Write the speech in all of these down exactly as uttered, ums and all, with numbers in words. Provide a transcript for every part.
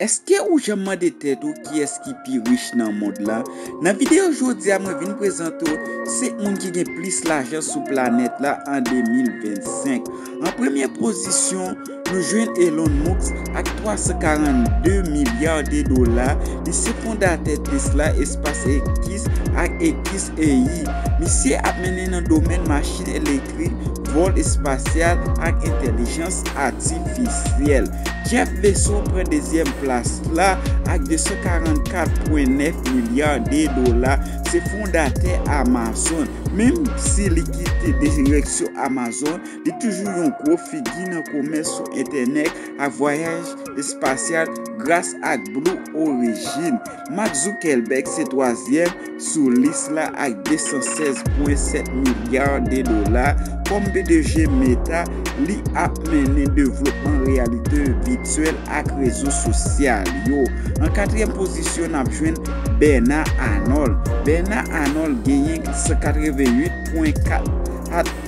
Èske ou janm mande tèt ou kiyès ki pi rich nan mond lan? Nan videyo jodi a, mwen vin prezante w senk moun ki gen plis lajan sou planèt la an de mil vennsenk. An premye pozisyon, nou jwenn Elon Musk ak twa san karannde milya de dola. Li se fondatè Tesla, SpaceX ak X A I. Misye ap mennen nan domèn machin elektrik, vòl espasyal ak entèlijans atifisyèl. Jeff Bezos pran dezyèm plas la ak de san karannkat pwen nèf milya de dola. Se fondatè Amazon. Menm si li kite direksyon Amazon, li toujou yon gwo figi nan komès sou entènèt ak vwayaj espasyal gras ak Blue Origin. Mark Zuckerberg se twazyèm sou lis la ak de san sèz pwen sèt milya de dola. Kòm P D G Meta, li ap mennen devlopman reyalite vityèl ak rezo sosyal yo. An katriyèm pozisyon, n ap jwenn Bernard Arnault. Bernard Arnault genyen san katrevenwit pwen kat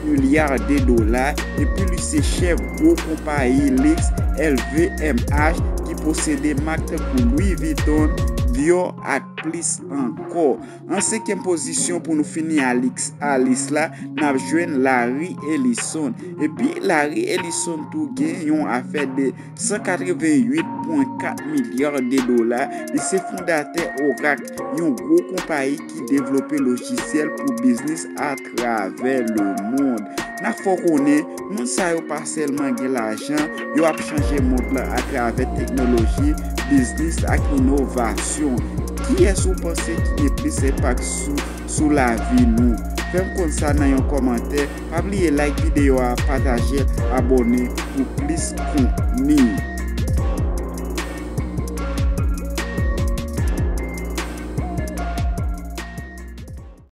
milya de dola, epi li se chèf gwo konpayi liks L V M H ki posede mak tankou Louis Vuitton, Dior ak plis ankò. An senkyèm pozisyon, pou nou fini a lis la, n ap jwenn Larry Ellison. Epi Larry Ellison tou gen yon afè de san katrevenwit pwen kat milya de dola. Li se fondatè Oracle, yon gwo konpayi ki devlope lojisyèl pou biznis atravè lemond. N ap fè w konnen, moun sa yo pa sèlman gen lajan, yo ap chanje mond lan atravè teknoloji, biznis ak inovasyon. Kiyès ou panse ki gen plis enpak sou, sou lavi nou? Fè m konn sa nan yon kòmantè. Pa bliye like videyo a, pataje l, abòne pou plis kontni.